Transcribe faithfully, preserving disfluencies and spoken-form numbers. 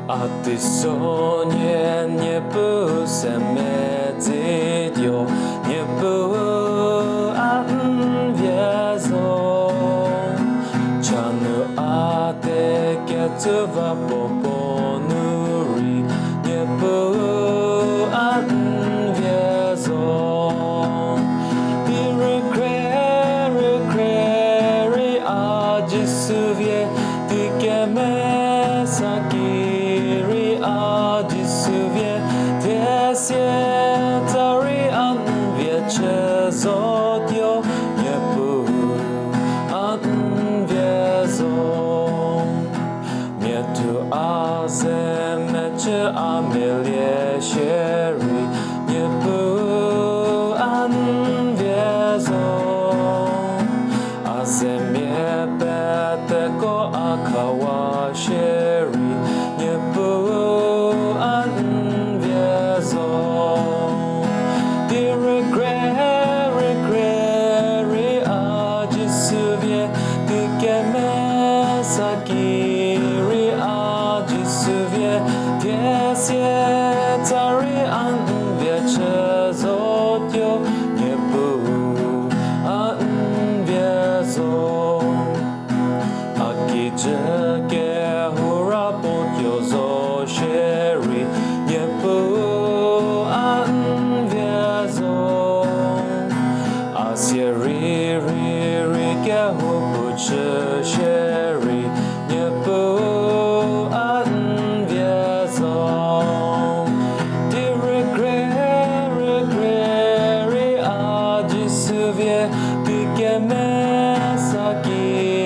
A teisonhie Niepuu se medzi tuo, Niepuu a n vie zo. Cha nu a tekecü va puo puo nu rei, Niepuu a n vie zo. Di rükrie, rükrie rei a Jisu vie, di kemesa ki rei a Jisu vie, thiesie tsa rei a n vie chü zotuo, Niepuu a n vie zo. Mia thuo a ze mechü a melie shierei, Niepuu a n vie zo. A zemia peteko a khawa shierei, Niepuu a n vie zo. Di rükrie, rükrie rei a Jisu vie, di kemesa ki rei a Jisu vie, thiesie tsa rei a n vie chü zotuo, Niepuu a n vie zo. A kijü kehou ra puo tuo zo shierei, Niepuu a n vie zo. A sierei rei rei kehoupuo chü shierei, Niepuu a n vie zo. Di rükrie, rükrie rei a Jisu vie, di kemesa ki